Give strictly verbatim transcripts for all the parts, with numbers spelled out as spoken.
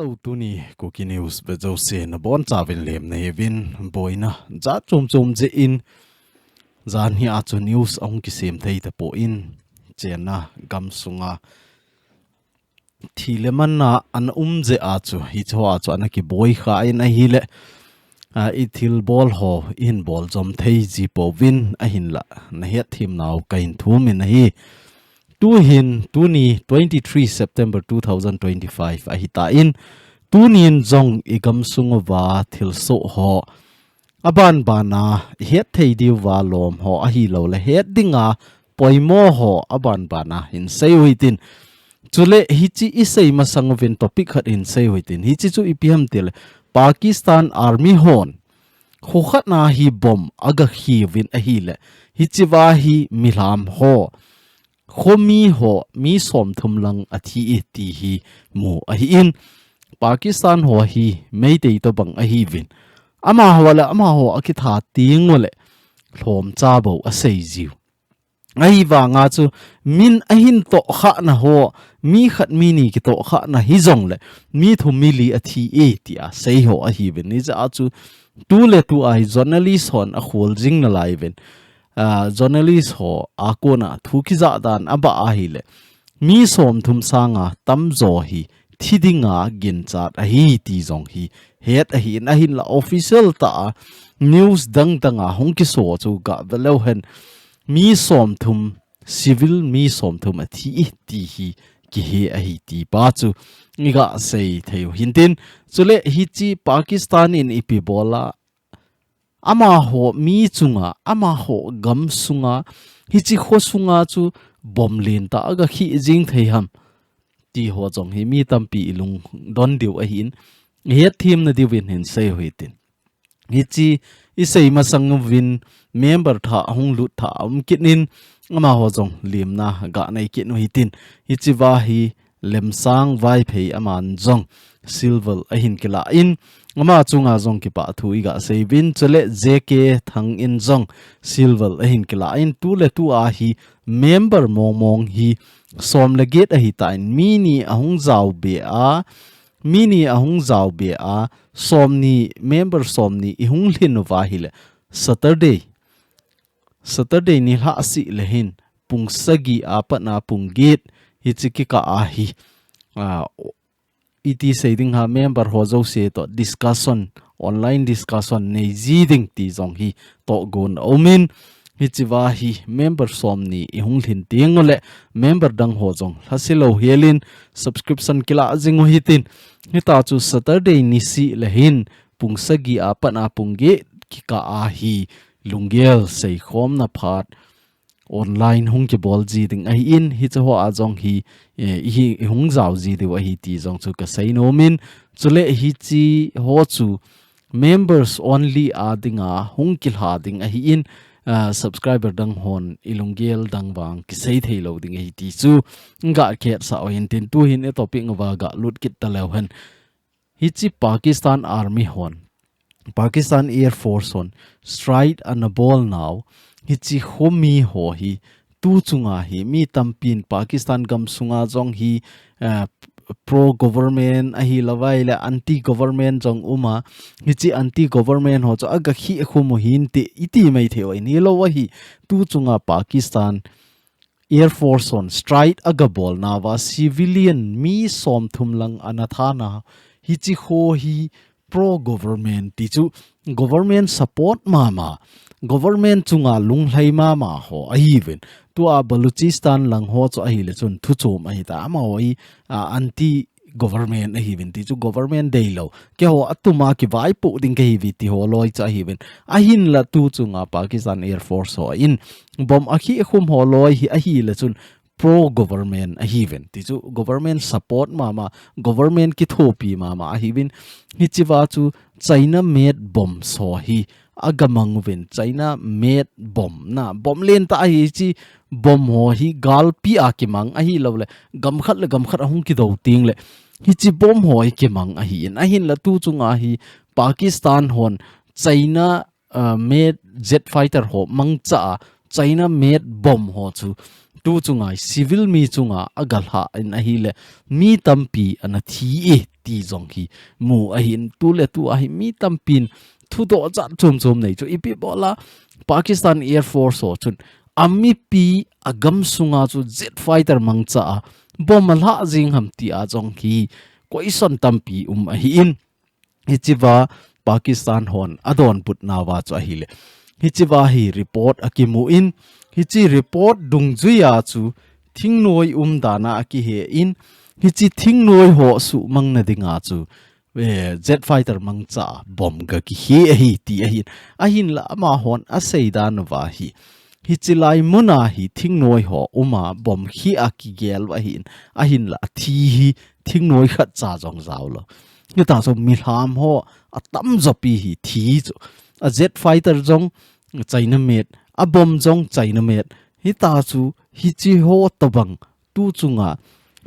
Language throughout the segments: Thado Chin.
Hello, tuni Kuki News ve jouse nabonchauvin lemna hiuvin, boina jat chom chom jeh in, janhi a chu news ahung kisem thei tapon, chenna gamsunga thi le manna ana um jeh a chu, hicheho a chu ana kiboi khan ahile, a, i thilbol ho, i hin bol jom thei ji pouvin ahinla, nahet themnau kahin thum in ahi. Tuhin, tuni twenty-three September two thousand twenty-five ahitan, tunin jong i gamsung uva thilsoh ho, aban bana i het thei diuva lom ho ahilouleh het dinga poimo ho aban bana hin sei u hitin. Chule hiche i sei masang uvin topic khat hin sei u hitin. Hiche chu ipi ham tile, Pakistan Army hon kho khat na hi bomb aga khi uvin ahile, hichea hi mihem ho, khomi ho, mi somthum lang athi e ti hi mu ahin, Pakistan ho hi Meitei tobang ahiuvin. Amaho le amaho akitha teng uleh lhomcha bou asei jiu. Ahivanga chu min ahin tohkhah na ho, mi khat mi ni kitohkhah na hijongle, mi thum mi li athi e tia sei ho ahiuvin. Hijeh a chu tuletu a hi journalist hon akhol jing nalai uvin. A, journalist ho a kona thu kijah dan abah ahile, mi somthum sanga tamjo hi thi dinga ginchat ahi ti jong hi het ahin, ahinla official tah a news dang dang a hung kiso chu gah ve leu hen, mi somthum, civil mi somthum athi e ti hi kihe ahi ti pa chu i gah sei thei u hintin. Chule hiche Pakistan in ipi bol a, amaho mi chunga, amaho gamsunga, hiche kho sunga chu bomb lentah aga khi jing thei ham ti ho jong hi mi tampi i lungdon diu ahin, i het themna diuvin hin sei u hitin. Hiche i sei masang uvin member thah ahung lut thah aum kit in, amaho jong lemna gah nei kit u hitin. Hichea hi Lemsang Vaiphei aman jong silver ahin kilah in, ama chunga jong kipah thu i gah sei uvin, chule J K Thang in jong silver ahin kilah in, tuletu a hi member mong mong hi som le get ahitan, mi ni ahung jao be a, mi ni ahung jao be a, somni, member somni i hung lhin uva ahile, Saturday, Saturday nilhah seh le hin, pung sagi a pat a pung get, hiche kikah a hi, a, iti sei ding ham, member ho jouse toh discussion, online discussion nei ji ding ti jong hi tohgon aum in, hichea hi member somni i hung lhin teng uleh, member dang ho jong lhase lou hel in, subscription kilah jing u hitin. Hitia chu Saturday niseh le hin, pung sagi a pat a pung get kikah a hi lunggel seikhomna phat online hung kibol ji ding ahin, hiche ho a jong hi, eh, i hi, i hung jao ji diu ahi ti jong chu ka sei nom in, chule hiche ho chu members only a dinga hung kilha ding ahin, ah, subscriber dang hon i lunggel dang vang kisei thei lou ding ahi ti chu gah khetsah u hintin, tuhin i topic uva gah lut kit ta leu hen. Hiche Pakistan Army hon, Pakistan Air Force hon strike ana bol nau, hiche khomi ho hi, tu chunga hi, mi tampin Pakistan gamsunga jong hi, eh, pro government ahilouvai le anti government jong um a, hiche anti government ho chu aga khi khum u hinte, iti mai thei u ahi, hilou ahi, tu chunga Pakistan Air Force hon strike aga bol nauva civilian mi somthum lang ana tha na, hiche ho hi pro government ti chu government support mama, government chunga lunglhai mama ho ahiuvin. Tua Baluchistan lang ho chu ahile chun thu chom ahitai, amaho hi, a, anti government ahiuvin ti chu government deilou. Keiho atuma kivaipoh ding kahiuve ti ho loi chu ahiuvin. Ahinla tu chunga Pakistan Air Force hon bomb akhi khum ho loi hi ahile chun pro government ahiuvin. Ti chu government support mama, government kithopi mama ahiuvin. Hichea chu China made bomb ho hi aga mang uvin, China made bomb na, bomb lentah ahi, hiche bomb ho hi galpi a kimang ahilouleh, gam khat le gam khat ahung kidou teng le, hiche bomb ho hi kimang ahin, ahinla tu chunga hi Pakistan hon China, ah, made jet fighter ho mangcha a, China made bomb ho chu tu chunga hi civil mi chunga agalha in ahile mi tampi ana thi e ti jong hi mu ahin, tu le tu ahi mi tampin thudoh jat chom chom nei chu ipi bola Pakistan Air Force ho chun amipi agam sunga chu jet fighter mangcha a bomb alha jing ham ti a jong hi question tampi um ahin. Hichiva Pakistan hon adonbutnauva chu ahile, hichiva hi report akimu in, hichi report dungjuia chu thingnoi umdana akihe in, hichi thingnoi ho suhmangna dinga chu eh, jet fighter mangcha bomb ga kihe ahi ti ahin. Ahinla amahon aseidanuva hi, hichilai muna hi thingnoi ho uma bomb hi akigel ahin. Ahinla athi hi thingnoi khatcha jong jaolou. Hita chu milham ho atamjopi hi thi chu. A jet fighter jong China made, a bomb jong China made. Hita chu hichi ho tobang tu chunga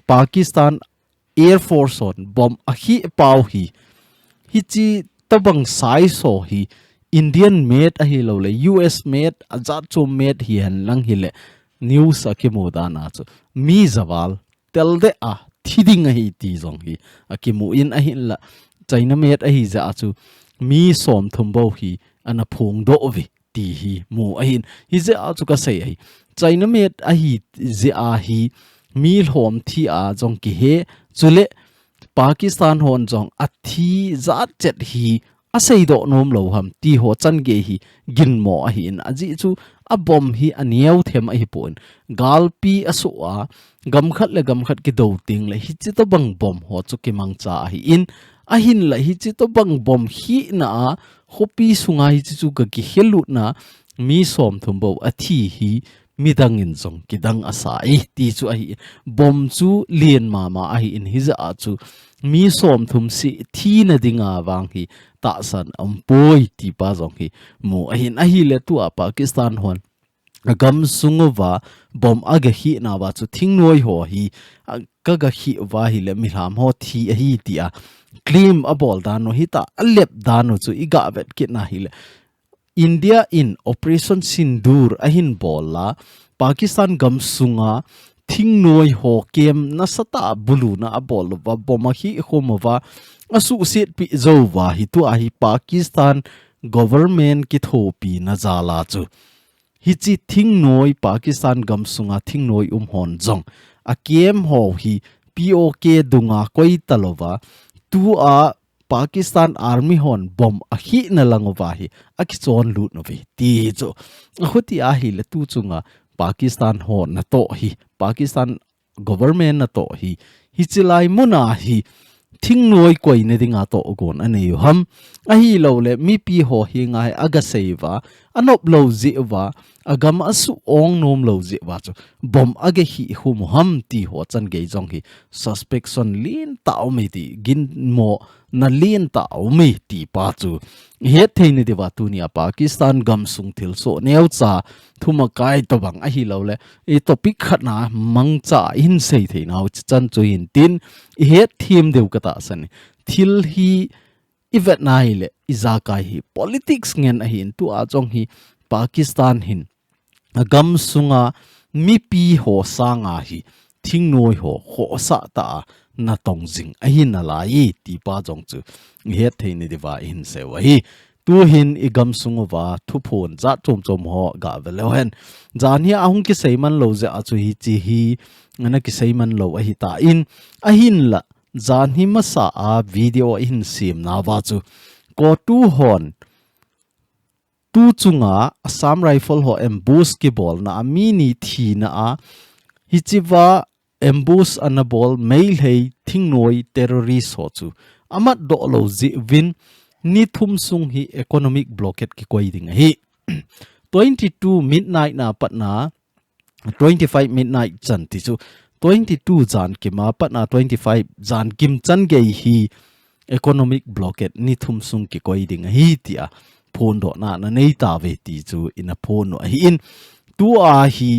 Pakistan Air Force hon bomb ahi pau hi. Hichi tobang size ho hi Indian made ahilouleh U S made, ajat chom made hihen lang hile news akimu dana chu mi javal telde a thi ding ahi ti jong hi akimu in ahinla China made ahi jeh a chu mi somthum bou hi ana phongdoh uve ti hi mu ahin. Hijeh a chu kasei ahi. China made ahi jeh a hi mi lhom thi a jong kihe. Chule Pakistan hon jong athi jat chet hi aseidoh nomlou ham ti ho changei hi ginmo ahin. Ajeh chu a bomb hi aneo them ahipon. Galpi asoh a, gam khat le gam khat kidou tengle hichi tobang bomb ho chu kimangcha ahin. Ahinla hichi tobang bomb hina a, khopi sunga hichi chu ga kihilutna, mi somthum bou athi hi midang in jong kidang asa e ti chu ahi. Bomb chu lien mama ahin hijeh a chu mi somthum seh thina dinga vang hi tahsan aumpoi ti pa jong hi mu ahin. Ahile tua Pakistan hon agam sunguva bomb aga hinauva chu thingnoi ho hi, a, kaga hi uva hile milham ho thi ahi tia claim abol danu hita alep danu chu iga vet kitna hile India in Operation Sindoor ahin bol a, Pakistan gam sunga thingnoi ho kem nasatah buluna abol uva, bomb ahi khum uva, asuhsetpi jouva hi tua hi Pakistan government kithopina jal a chu. Hichi thingnoi Pakistan gam sunga thingnoi um hon jong a kem ho hi P O K dunga koi talouva, tua Pakistan Army hon bomb ahina lang uva hi akichon lut uve ti hi chu. Ahuti ahile tu chunga Pakistan ho natoh hi, Pakistan government natoh hi, hichilai muna hi thingnoi koina dinga tohgon anei u ham. Ahilouleh mipi ho hi ngai aga sei uva, anop lou jeh uva, agam asuh ong nom lou jeh uva chu bomb aga hi khum u ham ti ho changei jong hi suspicion lentah aume ti ginmo na lentah aume ti pa chu ihet thei nadiuva tunia Pakistan gam sung thilsoh neocha thumakai tobang ahilouleh i topic khatna mangcha ihin sei theinau chichan chu hintin ihet them diu katahsan e. Thil hi ivet nahile ijakai hi politics ngen ahin tua jong hi Pakistan hin agam sunga mipi ho sanga hi thingnoi ho khohsah tah a natong jing ahinalai e ti pa jong chu ihet thei nadiuva ihin sei u ahi. Tuhin igam sunguva thuphon jat chom chom ho gave leu hen. Janhi ahung kisei man lou jeh a chu hichi hi ana kisei man lou ahitan ahinla janhi masa a video ihin semnauva chu COTU hon tu chunga Assam Rifle ho ambush kibolna a mi ni thina a hichiva ambush ana bol Meitei thingnoi terrorist ho chu amatdoh lou jeh uvin ni thum sung hi economic blockade kikoi ding ahi. Twenty two midnight na patna twenty five midnight chan ti chu twenty two jan kima patna twenty five jan kim changei hi economic blockade ni thum sung kikoi ding ahi tia phondohna ana nei tauve ti chu ina phon u ahin tua hi,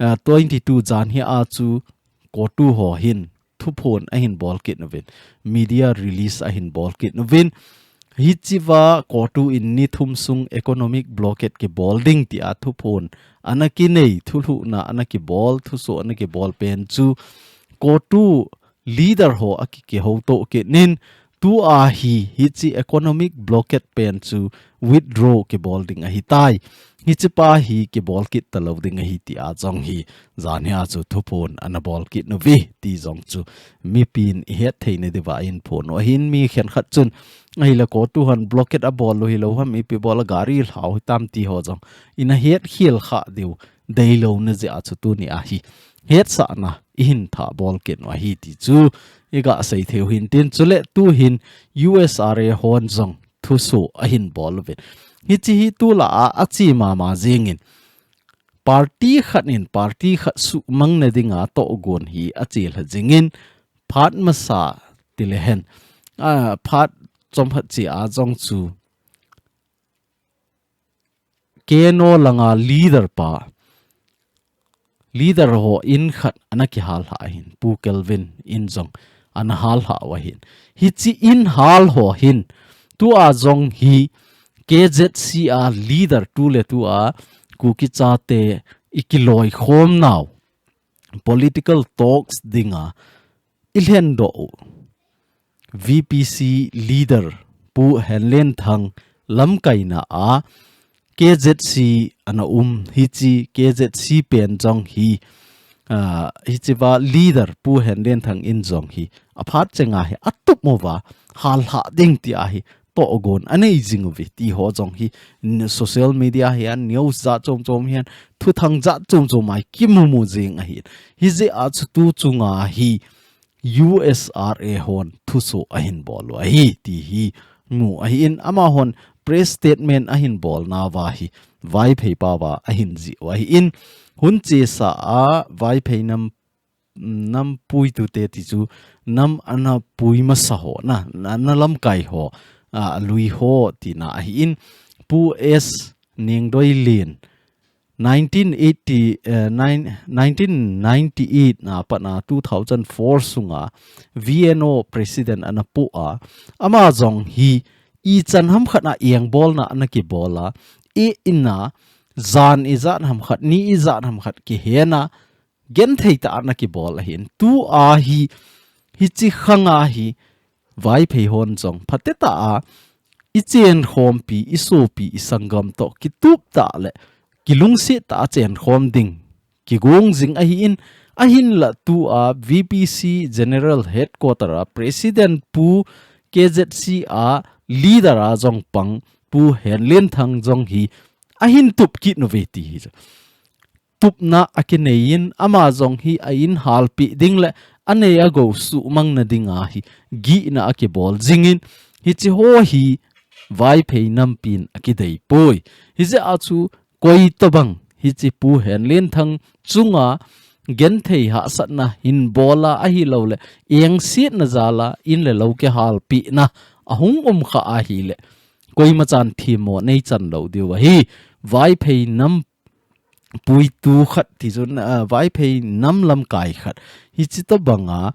ah, twenty two janhi a chu COTU ho hin thuphon ahin bol kit uvin, media release ahin bol kit uvin, Hichea COTU in ni thum sung economic blockade kibol ding tia thuphon ana kinei, thulhuhna ana kibol, thusoh ana kibol pen chu COTU leader ho aki, kihouto kit in, tua hi hiche economic blockade pen chu withdraw kibol ding ahitai. Hichepa hi kibol kit talou ding ahi tia jong hi janhia chu thuphon ana bol kit nauve ti jong chu mipin ihet theina diuva eihin phon u ahin, mi khenkhat chun ahile COTU hon blockade abol u hilou ham, ipi bol a gari lhau hitam ti ho jong ina hetkhel kha diu deilouna jeh a chu tunia hi hetsahna eihin thahbol kit u ahi ti chu iga sei theiyu hintin, chule tuhin U S R A hon jong thusoh ahin bol uvin. Hiche hi tulai a ache mama jingin party khat in party khat suhmangna dinga tohgon hi achelha jingin phat masa tilehen, a, phat chomkhat chea jong chu Keno langa leader pa, leader ho in khat ana kihal lha ahin, Pu Kelvin in jong ana hal lha u ahin. Hiche in hal ho hin tua jong hi K Z C a leader tuletua Kuki chate ikiloikhom nau political talks dinga ilhendoh u V P C leader Pu Henlenthang lamkaina a K Z C ana um, hiche K Z C pen jong hi, ah, hichea leader Pu Henlenthang in jong hi aphat chenga hi atup uva hal lha ding tia hi tohgon anei jing uve ti ho jong hi n-, social media hihen, news jat chomchom hihen, thuthang jat chomchom a ikimu mu jing ahin. Hijeh a chu tu chunga hi U S R A hon thusoh ahin bol u ahi ti hi mu ahin, amahon press statement ahin bolnauva hi Vaiphei pao a ahin jih u ahin, hun chesa a Vaiphei nam, nam puitute ti chu nam ana pui masa ho, na, na, na lamkai ho, a, alui ho tina ahin, Pu S Nengdoilin, nineteen eighty, eh, nine, nineteen ninety-eight na pat a two thousand four sunga V N O president ana pu a, ama jong hi ichan hamkhat a engbolna ana kibol a, e ina, jan ijat hamkhat, ni ijat hamkhat kihena, genthei tah a ana kibol ahin. Tua hi, hiche khanga hi, Vaiphei hon jong phatecha a, ichenkhompi, isopi, isanggam toh kitup tah le kilungset tah a chenkhom ding kigong jing ahin, ahinla tua V P C General Headquarter a President Pu K Z C a leader a jong pang Pu Henlenthang jong hi ahin tup kit nauve ti hi. Tupna akinei in, ama jong hi a in halpi ding le anei agou suhmangna dinga hi gihna akibol jingin, hiche ho hi Vaiphei nampin akidei poi. Hijeh a chu koitobang hiche Pu Henlenthang chunga genthei hahsatna hinbol a ahilouleh engsetna jal a in le lou kihalpina ahung um kha ahileh, koima chan themmo neichan lou diu ahi. Vaiphei nam puitu khat ti chun, ah, Vaiphei nam lamkai khat. Hiche tobanga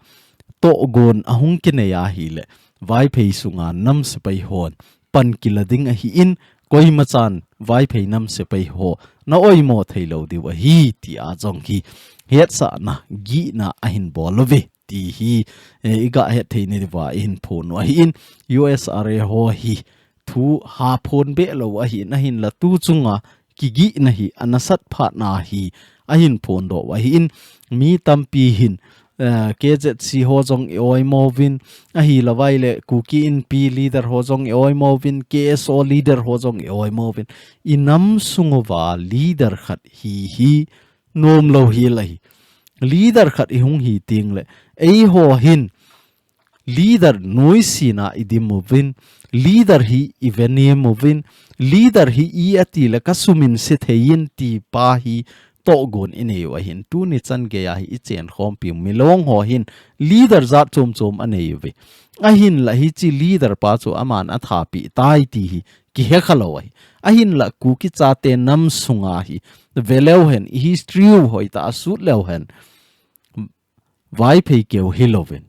tohgon ahung kinei ahileh, Vaiphei sunga nam sepai hon pan kila ding ahin, koima chan Vaiphei nam sepai ho na oimo thei lou diu ahi, tia jong hi hetsahna, gihna ahin bol uve ti hi, eh, iga het thei na diuva ihin phon u ahin, U S R A ho hi thu haphon be lou ahin, ahinla tu chunga kigihna hi ana sat phat na hi ahin phondoh u ahin, mi tampi hin, eh, K Z C ho jong i oimo uvin, ahilouleh Kuki Inpi leader ho jong i oimo uvin, K S O leader ho jong i oimo uvin, i nam sung uva leader khat hi hi nom lou hi lai. Leader khat i hung hi teng le, eiho hin leader noise na i dim uvin, leader hi i venem uvin, leader hi i ati le ka sumin se thei in ti pa hi tohgon i nei u ahin, tuni chan gei a hi i chenkhompi u milong ho hin leader jat chom chom anei uve. Ahinla hiche leader pa chu aman athapi tai ti hi kihe kha lou ahi. Ahinla Kuki chate nam sunga hi ve leu hen, i history u hoitah a sut leu hen, Vaiphei keu hi louvin,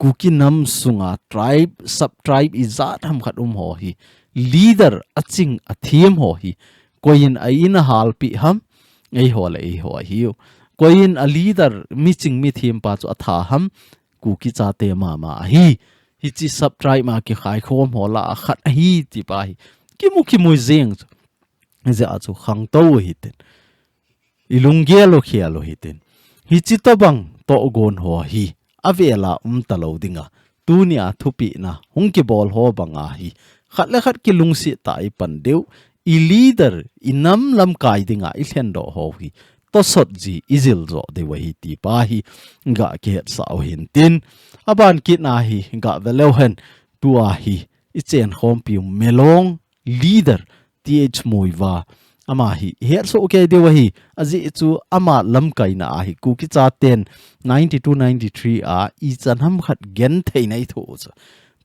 Kuki nam sunga tribe, sub-tribe ijat ham khat um ho hi, leader aching athem ho hi, koiyin a in ahalpeh ham, eiho le eiho ahiu. Koiyin a leader, miching mithem pa chu atha ham, Kuki chate mama ahi. Hiche sub-tribe ma kikhaikhom ho lah a khat ahi, ti pa hi. Kimu kimu jeng chu. Hijeh a chu khangtou u hitin. Ilunggel u khel u hitin. Hiche tobang tohgon ho hi. Avel a um talou dinga. Tunia thupehna hung kibol ho banga hi. Khat le khat kilungset tah a ipan diu. I leader, i nam lamkai dinga ilhendoh ho hi. Tosot ji ijil jo diu ahi ti pa hi. Ga kihetsah u hintin. Aban kit na hi. Ga ve leu hen. Tua hi. Ichenkhompiu Milong leader T H Muivah. Ama hi, ihetsoh kei diu ahi, ajeh chu ama lamkaina a hi, Kuki chaten ninety-two ninety-three a, ichan ham khat genthei nei thu chu.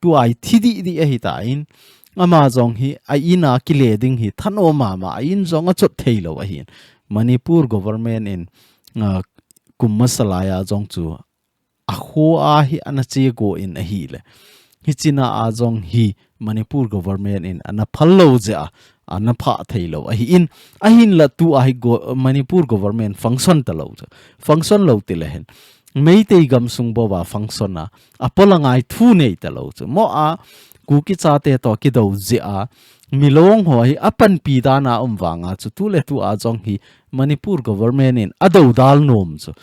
Tua ithi didi ahitan, ama jong hi, a in a kile ding hi, thanom mama, a in jong achot theilou ahin. Manipur government in, ah, kum masa laiya jong chu, akho a hi ana chego in ahile. Hichena a jong hi Manipur government in ana phal lou jeh a, ana phah theilou ahin. Ahinla tua hi go-, Manipur government function talou chu. Function lou tile hen. Meitei gamsung bou a function a. Apola ngai thu nei talou chu. Mo a Kuki chate toh kidou jeh a. Milong ho hi apanpi dan a um vanga chu. Tuletua jong hi Manipur government in adoudal nom chu.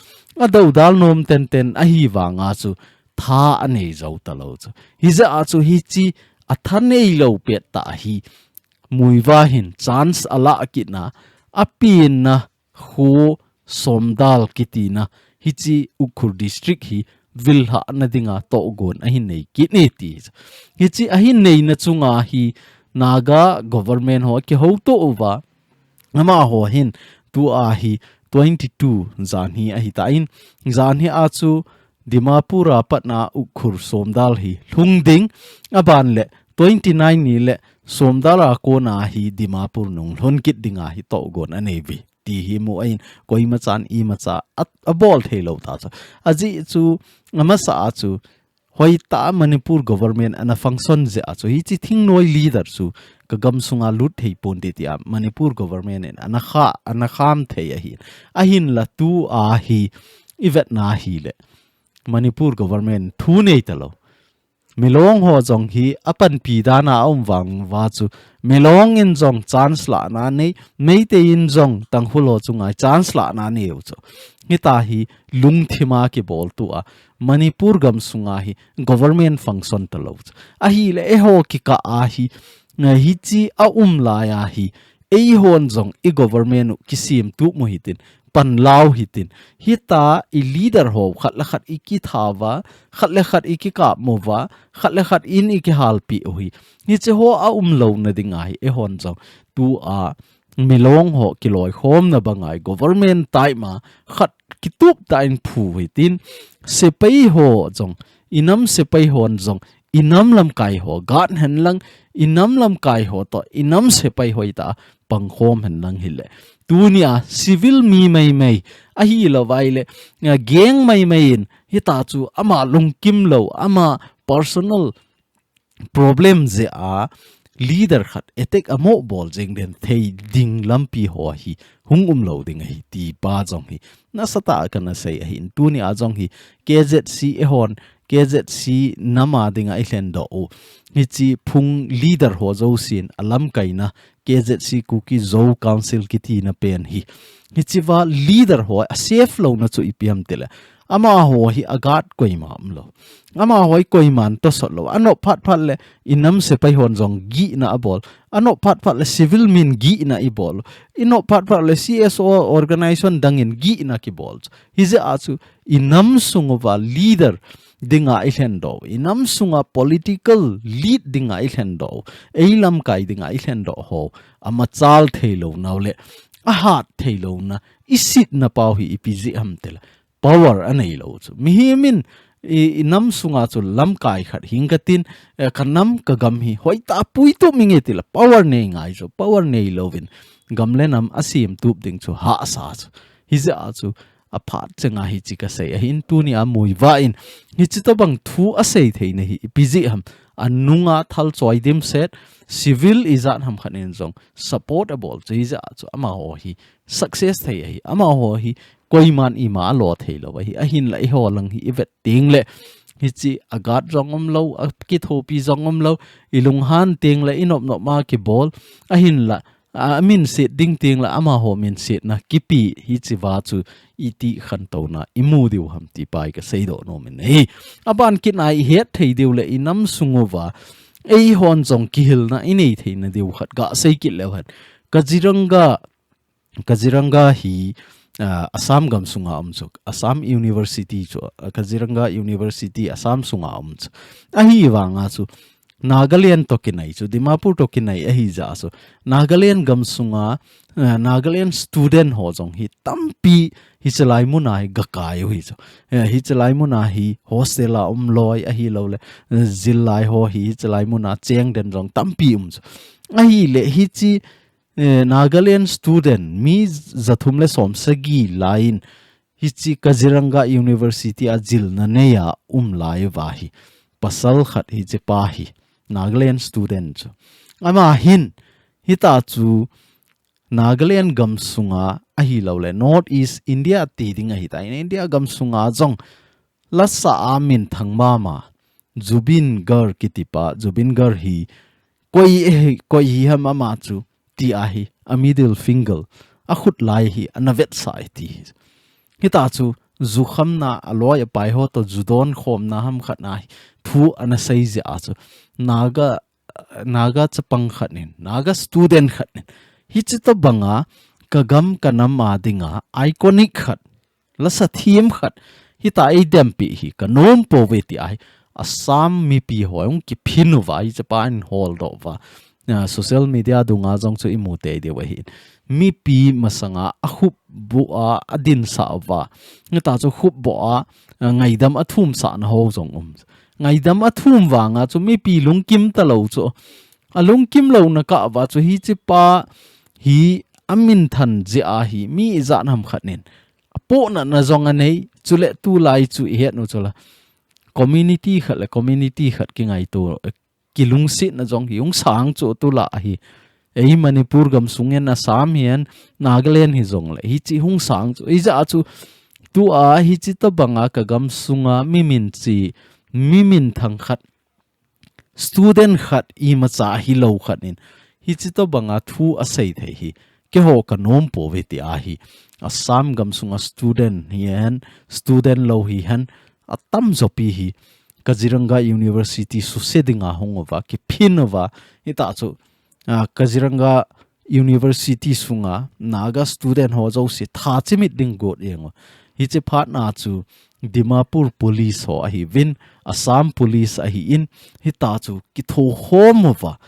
Adoudal nom tenten ahi vanga chu tha anei jou talou chu. Hijeh a chu hiche atha neilou pet tah hi Muivah hin chance alah kit na, apenna kho Somdal kitina hiche Ukhrul district hi vil hahna dinga tohgon ahin nei kit e ti. Hiche ahin neina chunga hi Naga government ho akihouto uva. Amaho hin tua hi twenty-two janhi ahitan, janhi a chu Dimapur a patna Ukhrul Somdal hi lhung ding, aban le twenty-nine ni le Somdal a kona hi Dimapur nung lhun kit dinga hi tohgon anei uve. Ti hi mu ahin, koima chan imacha a, abol theilou ta chu. Ajeh chu, amasa a chu, hoitah a Manipur government ana function jeh a chu, hiche thingnoi leader chu, ka gamsunga lut thei ponte tia Manipur government in ana kha, ana kham thei ahi. Ahinla tua hi, ivetna hile. Manipur government thu nei talou. Milong ho jong hi apanpi dan a aum vang uva chu. Milong in jong chance lahna nei, Meitei in jong Tangkhul ho chunga chance lahna nei u chu. Hitia hi lungthima kibol tua. Manipur gamsunga hi government function talou chu. Ahile eiho kikah a hi, hiche aum laiya hi, eihon jong i government u kisemtup u hitin, panla u hitin. Hitia i leader ho khat le khat i kitha uva, khat le khat i kikap mo uva, khat le khat in i kihalpeh u hi. Hiche ho aum louna dinga hi eihon jong tua Milong ho kiloikhomna banga hi government taima khat kitup tah in phu hitin. Sepai ho jong, i nam sepai hon jong, i nam lamkai ho guard hen lang, i nam lamkai ho toh, i nam sepai ho hitia pangkhom hen lang hile. Tunia civil mi maimai, ahilou vaile, a gang maimai in, hitia chu ama lungkim lou, ama personal problem jeh a leader khat attack amo bol jeng den thei ding lampi ho hi hung um lou ding ahi ti pa jong hi nasatah a kana sei ahin. Tunia jong hi K Z C eihon, K Z C nam a dinga i lhendoh u hiche phung leader ho jousen alamkaina K Z C Kuki Zo Council kitina pen hi. Hichea leader ho a safe louna chu ipi ham tile. Amaho hi a guard koima umlou. Amaho hi koiman tosot lou. Anop phat phat le i nam sepai hon jong gihna abol. Anop phat phat le civil min gihna ibol. Inop phat phat le C S O organization dangin gihna kibol. Hijeh a chu i nam sung uva leader dinga i lhendoh u, i nam sunga political lead dinga i lhendoh u, ei lamkai dinga i lhendoh ho, amachal theilou nau le, ahat theilou na, i sitna pau hi ipi jeh ham tile, power anei lou chu. Mihem in, i, i nam sunga chu lamkai khat hing katin, eh, ka nam ka gam hi, hoitah a puitu minge tile, power nei ngai chu, power nei louvin, gam le nam asemtup ding chu, hahsa chu. Hijeh a chu, aphat chenga hichi kasei ahin, tuni a muiva in hichi tobang thu asei theina hi ipi jeh ham, anunga thal choi dimset, civil ijat ham khat in jong support abol chu, hijeh a chu amaho hi success thei ahi, amaho hi koiman ima alo thei lou ahi, ahinla eiho lang hi ivet tengle hichi a guard jong umlou, akithopi jong umlou, ilunghan tengle inop nop ma kibol, ahinla a, minset ding tengle amaho minsetna kipe hichi va chu iti khantouna imu diu ham ti pa hi kasei doh nom in ahi. Aban kit a ihet thei diu le inam sung uva eihon jong kihilna inei theina diu khat gasei kit leu hen. Kaziranga, Kaziranga hi, ah, Assam gam sunga um chu, Assam University chu, ah, Kaziranga University Assam sunga um chu. Ahivanga chu Nagaland toh kinai chu, Dimapur toh kinai ahijeh a chu, Nagaland gam sunga, eh, Nagaland student ho jong hi tampi hichi lai muna hi gakai u hi chu. Eh, hichi lai muna hi hostel a umloi ahilouleh, eh, jil lai ho hi hichi lai muna cheng den jong tampi um chu. Ahile hichi, eh, Nagaland student mi jathum le som sagi lai in hichi Kaziranga University a jilna nei a um lai uva hi pasal khat hichi pa hi Nagaland student chu. Ama hin hita chu Nagaland gam sunga ahilouleh North East India ti ding ahitai, India gam sunga jong lasa a minthang mama Zubeen Garg kiti pa, Zubeen Garg hi koi, eh, koi hi ham ama chu ti ahi, a middle finger, akhut lai hi ana vetsah e ti hi. Hita chu ju khamna aloi apai ho toh ju don khomna ham khat na hi thu ana sei jeh a chu Naga, Naga chapang khat in, Naga student khat in hichi tobanga kagam kanam a dinga iconic khat, lasa thim khat hita eidempi hi kanom pouve ti ahi. Assam mipi ho hung kiphin uva, hichi pa in holdoh uva, ah, social media dunga jong chu imu tei diu ahi. Mipi masanga akhup boh a, adinsah uva, hita chu khup boh a, ah, ngaidam athumsahna ho jong um. Ngaidam athum vanga chu mipi lungkim talou chu, alungkim louna kah uva chu hichi pa hi aminthan jeh a hi mi ijat ham khat in apohnatna jong anei, chule tulai chu ihet u chula, community khat le community khat kingaito, kilungsetna jong hi hung sang chu tulai hi. Ei Manipur gam sung in Assam hihen, Nagaland hijongle hichi hung sang chu, hijeh a chu tua hichi tobanga kagam sunga mi minchi, mi minthang khat, student khat, imacha hilou khat in hichi tobanga thu asei thei hi keiho kanom pouve ti ahi. Assam gam sunga student hihen, student lou hihen, atamjopi hi Kaziranga University suse dinga hung uva, kiphin uva, hita chu, ah, Kaziranga University sunga Naga student ho jouse tha chimit ding got jeng u. Hichi phatna chu Dimapur Police ho ahiuvin, Assam Police ahin, hita chu kithokhom uva,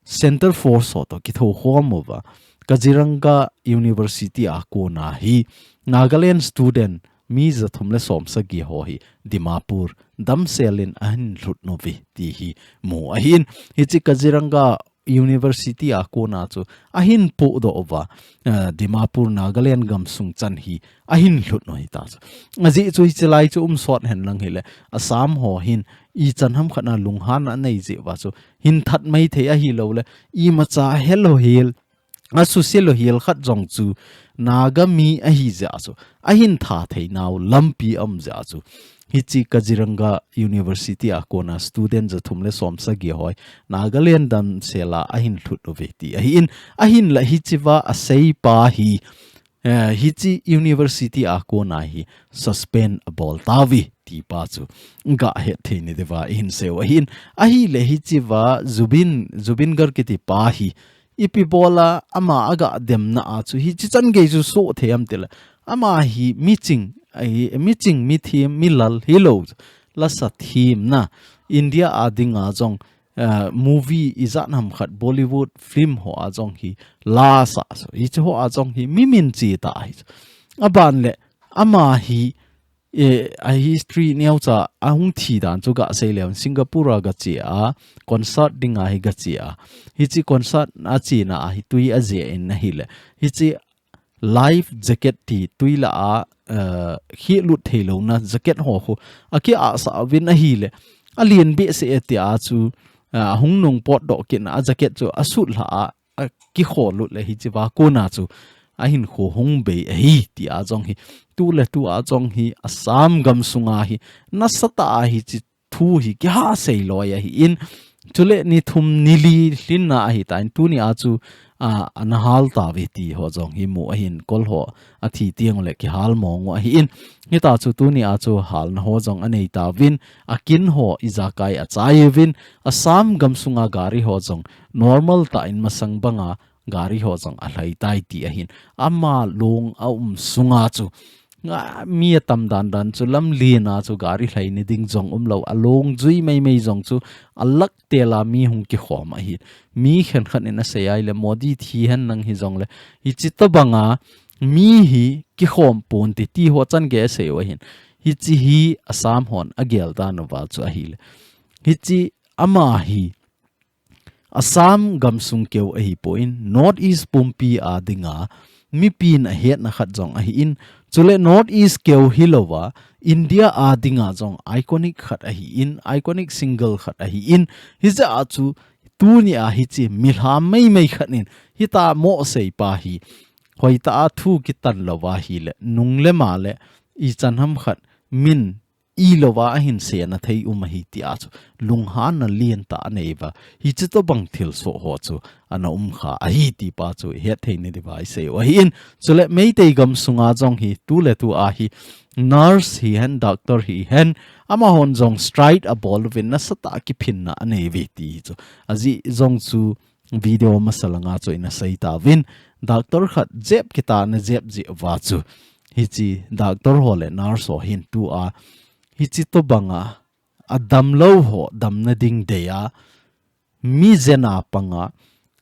Centre Force ho toh kithokhom uva, Kaziranga University a kona hi Nagaland student mi jathum le som sagi ho hi Dimapur damsel in ahin lhut uve ti hi mu ahin. Hichi Kaziranga University a kona chu ahin pohdoh uva, eh, Dimapur Nagaland gam sung chan hi ahin lhut u hita chu. Ajeh chu hichi lai chu um sot hen lang hile, Assam ho hin ichan ham khat na lunghan anei jeh uva chu hin that mai thei ahilouleh, imacha helou hel, asuse lou hel khat jong chu Naga mi ahi jeh a chu ahin that thei nau lampi um jeh a chu hichi Kaziranga University a kona student jathum le som sagi ho hi Nagaland damsel a ahin lhut uve ti ahin, ahinla hichi va asei pa hi, eh, hichi university a kona hi suspend abol tauve ti pa chu gahet thei nadiuva ihin sei u ahin. Ahile hichi va Zubeen, Zubeen Garg kiti pa hi ipi bola ama aga demna a chu hichi chan gei chu soh thei am tile, ama hi miching, ahi, miching, mithem, milal hilou, lasa themna, India a dinga jong, eh, movie ijat ham khat Bollywood film ho a jong hi lasa, so hichi ho a jong hi mi minchi tah ahi. Aban le ama hi, eh, a history neocha ahung thi dan chu gasei leu, Singapore a gache a, concert dinga hi gache a. Hichi concert achena a hi tui ajeh in ahile, hichi life jacket ti tui lah a, uh, khi lut thei lo na jacket ho khu a ki a sa vin a hi le a lian be se e ti a chu, uh, a hung nung pot do kin a jacket chu a sut hla a, a ki kho lut le hi chi va ko na chu a hin kho hung bei a hi ti a jong hi tu le tu a jong hi a sam gam sunga hi na sa ta a hi chi thu hi ki ha sei loi a hi in. Chule ni thum ni li hlin na a hi ta in tu ni a chu, a, a na hal ta ve ti ho jong hi mu a hin kol ho a thi tiang le ki hal mong u a hi in. Hi ta chu tu ni a chu hal na ho jong a nei ta vin a kin ho i za kai a chai vin a sam gam sunga gari ho jong normal ta in masang banga gari ho jong a hlai tai ti a hin. Ama long a um sunga chu nga mi a tam dan dan chu lam lian a chu gari hlai ni ding jong um lo a long jui mai mai jong chu a lak te la mi hung ki khom a hi. Mi khen khat in a sei ai le Modi thi hen nang hi jong le hi chi to banga mi hi ki khom pon ti ti ho chan ge sei u a hin. Hi chi hi a sam hon a gel dan u va chu a hi le. Hi chi ama hi Assam gamsung keu ahi poi in, North East pumpi a dinga mipin a hetna khat jong ahi in, chule North East keu hi lova, India a dinga jong iconic khat ahi in, iconic single khat ahi in, hijeh a chu tuni a hichi milham mai mai khat in, hita mo sei pa hi, hoita a thu kitan lova hi le, nung le ma le, i chan ham khat, min i lova ahin sena thei um ahi ti a chu lunghanna lian ta a nei va. Hi chi to bang thil so ho chu ana um kha ahi ti pa chu i het thei ni diva i sei u ahi in. Chule Meitei gam sunga jong hi tu le tu a hi nurse hi hen, doctor hi hen, amahon jong strike a bol uvin nasa ta kiphinna a nei ve ti hi chu. Aji jong chu video masa langa chu ina sei ta vin, doctor khat jep kita na jep ji va chu. Hichi doctor ho le nurse ho hin tu a, hichi to banga, a dam lo ho, dam na ding dei a, mi jena panga,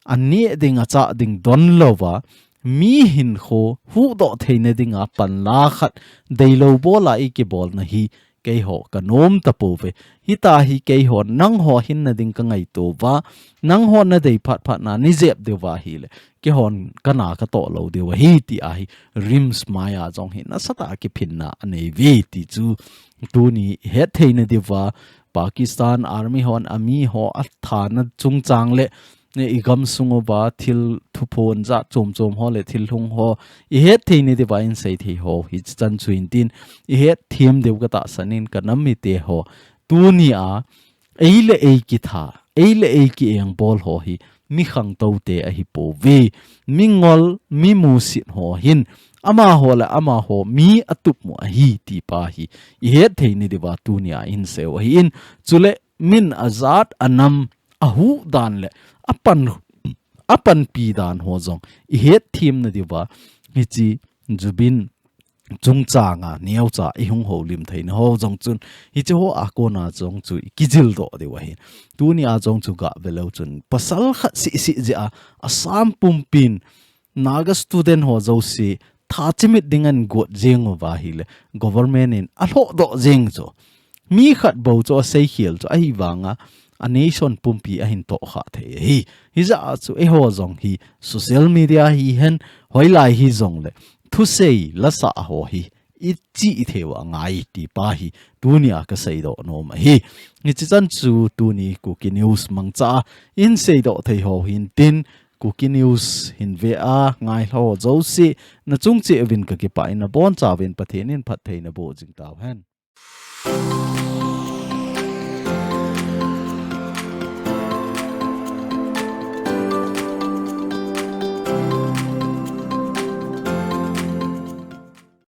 a ni ding a cha ding don lo va, mi hin kho, hu do thei na ding a pan la khat, dei lo bol a i ki bol na hi, keiho ka nom ta po ve. Hita hi keiho nangho hinna ding ka ngaito va. Nangho na dei phat phat na ni jep deu va hi le. Keihon ka na ka to lo deu ahi ti ahi. RIMS mai a jong hi nasa ta kiphinna a nei ve ti chu. Tuni het thei na deu va. Pakistan Army hon a mi ho a thana chungchang le ne i gam sung uva thil thuphon ja chom chom ho le thil hung ho i het thei ni diva in sei thei ho hi chan chu in tin i het thiem deu ka ta sanin ka nam mi te ho tuni a ei le ei ki tha ei le ei ki eng bol ho hi mi khang to te ahi po ve mi ngol mi musit ho hin ama ho le ama ho mi a tup mu ahi ti pa hi i het thei ni diva tuni a in sei u ahi in chule min a jat a nam a hu dan le a pan a panpi dan ho jong i het thiem na diva hichi Zubeen chungchang a neocha i hung ho lim thei na ho jong chun hichi ho a kona jong chu i kijil do deu ahi tuni a jong chu ga ve lo chun pasal khat si si ji a Assam pumpin Naga student ho jouse tha chimit ding an got jeng uva hi le government in a hlo do jeng chu mi khat bo chu a sei khial chu ahi vanga a nation pumpi a hin to kha thei hi hija chu e ho jong hi social media hi hen hoilai hi jong le thu sei la sa ho hi i chi i theu a ngai ti pa hi tuni a ka sei do nom ahi ni chi chan chu tuni Kuki News mangcha in sei do thei ho hin tin Kuki News hin ve a ngai hlo jouse na chung che vin ka kipa in na bon cha vin Pathen in phat thei na bo jing tau hen.